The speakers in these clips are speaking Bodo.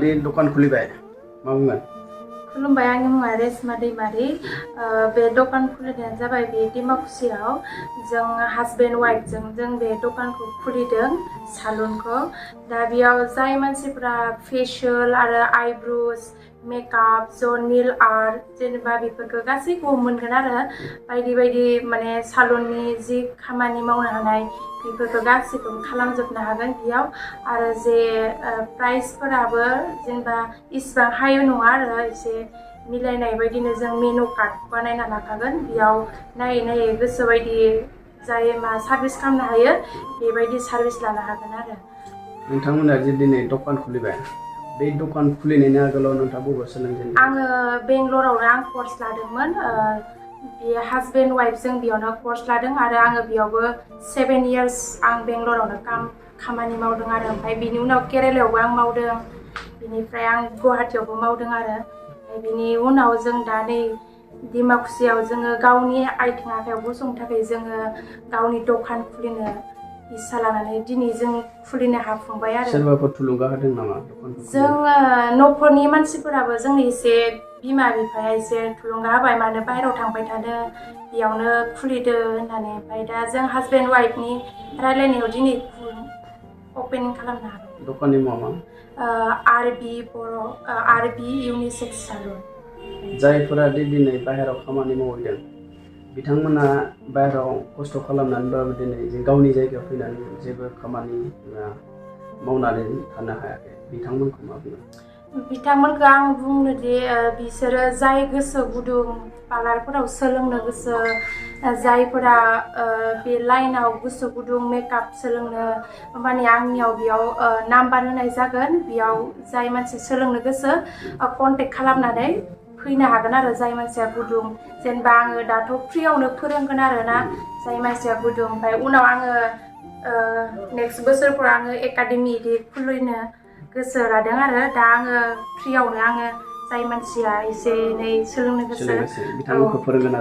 Di dukan kulibai, mau nggak? खुलुमबाय आंनि मुङा रेशमा दैमारि बे दखान खुलिनाया जाबाय बे डिमाकुसियाव जों हासबेन्ड वाइफजों जों बे दखानखौ खुलिदों सालुनखौ दा बेयाव जाय मानसिफोरा फेशियल आरो आइब्र'ज मेकआप नेल आर्ट जेनेबा बेफोरखौ गासैखौबो मोनगोन आरो बायदि बायदि माने सालुननि जि खामानि मावनो हानाय बेफोरखौ गासैखौबो खालामजोबनो हागोन बेयाव आरो जे प्राइसफोराबो जेनेबा इसिबां हाई नङा आरो एसे मिलायनाय बायदिनो जों मेनु कार्ड बानायना लाखागोन बेयाव नायै नायै गोसो बायदि जाय मा सार्भिस खालामनो हायो बेबायदि सार्भिस लानो हागोन आरो नोंथांमोना जे दिनै दखान खुलिबाय बे दखान खुलिनायनि आगोलाव नोंथाङा बबेयाव सोलोंजेनदों? आङो बेंगलरावनो आं कर्स लादोंमोन बे हासबेन्ड वाइफजों बेयावनो कर्स लादों आरो आङो बेयावबो 7 years आं बेंगलरावनो खामानि मावदों आरो ओमफ्राय बिनि उनाव केरेलायावबो आं मावदों बिनिफ्राय आं गुवाहाटीयावबो मावदों आरो बिनि उनाव जों दा नै डिमाकुसियाव जोङो गावनि आथिं आखाइयाव गसंनो थाखाय जोङो गावनि दखान खुलिनो इस्सा लानानै दिनै जों खुलिनो हाफुंबाय आरो सोरबाफोर थुलुंगा होदों नामा दखानखौ? जोङो न'खरनि मानसिफोराबो जोंनि एसे बिमा बिफाया एसे थुलुंगा होबाय मानो बाहेरायाव थांबाय थानो बेयावनो खुलिदो होननानै ओमफ्राय दा जों हासबेन्ड वाइफनि रायलायनायाव दिनै अपेनिं खालामनो हाबाय। दखाननि मुङा मा? R.B Unisex salon। जायफोरा दिनै बाहेरायाव खामानि मावहैदों बिथांमोना बाहेरायाव खस्थ' खालामनानैबाबो दिनै गावनि जायगायाव फैनानै जेबो खामानि मावनानै थानो हायाखै बिथांमोनखौ मा बुङो? बिथांमोनखौ आं बुंनो दि बिसोरो जाय गोसो गुदुं पार्लारफोराव सोलोंनो गोसो जायफोरा बे लाइनाव गोसो गुदुं मेकआप सोलोंनो माने आंनियाव बेयाव नाम्बार होनाय जागोन बेयाव जाय मानसि सोलोंनो गोसो कन्टेक्ट खालामनानै फैनो हागोन आरो जाय मानसिया गुदुं जेनेबा आङो दाथ' फ्रियावनो फोरोंगोन आरो ना जाय मानसिया गुदुं ओमफ्राय उनाव आङो नेक्स्ट बोसोरफोराव आङो एकाडेमि इदि खुलिनो गोसो लादों आरो दा आङो फ्रियावनो आङो जाय मानसिया एसे एनै सोलोंनो गोसो बिथांमोनखौ फोरोंगोन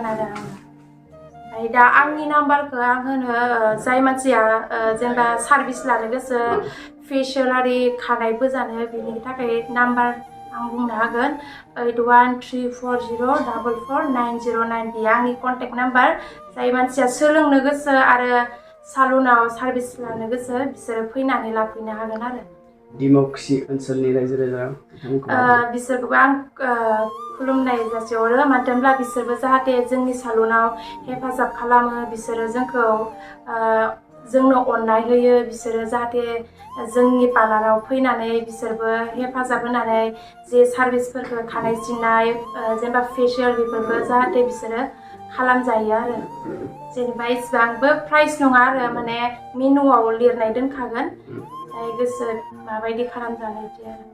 आरो ओमफ्राय दा आंनि नाम्बारखौ आं होनो जाय मानसिया जेनेबा सार्भिस लानो गोसो फेशियल आरि खानाय बोजानो बेनि थाखाय नाम्बार आं बुंनो हागोन 8134044909 बेयो आंनि कन्टेक्ट नाम्बार जाय मानसिया सोलोंनो गोसो आरो सालुनाव सार्भिस लानो गोसो बिसोरो फैनानै लाफैनो हागोन आरो डिमाकुसि ओनसोलनि रायजो राजा बिसोरखौबो आं खुलुमनाय जासिहरो मानो होनब्ला बिसोरबो जाहाथे जोंनि सालुनाव हेफाजाब खालामो बिसोरो जोंनो अननाय होयो बिसोरो जाहाथे जोंनि पार्लाराव फैनानै बिसोरबो हेफाजाब होनानै जे सार्भिसफोरखौ खानाय सिननाय जेनेबा फेशियल बेफोरखौ जाहाथे बिसोरो खालामजायो आरो जेनेबा इसिबांबो प्राइस नङा आरो माने मेनुआव लिरनाय दोनखागोन जाय गोसो माबायदि खालामजानो बिदि आरो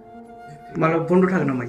माला बन्द थागोन नामा?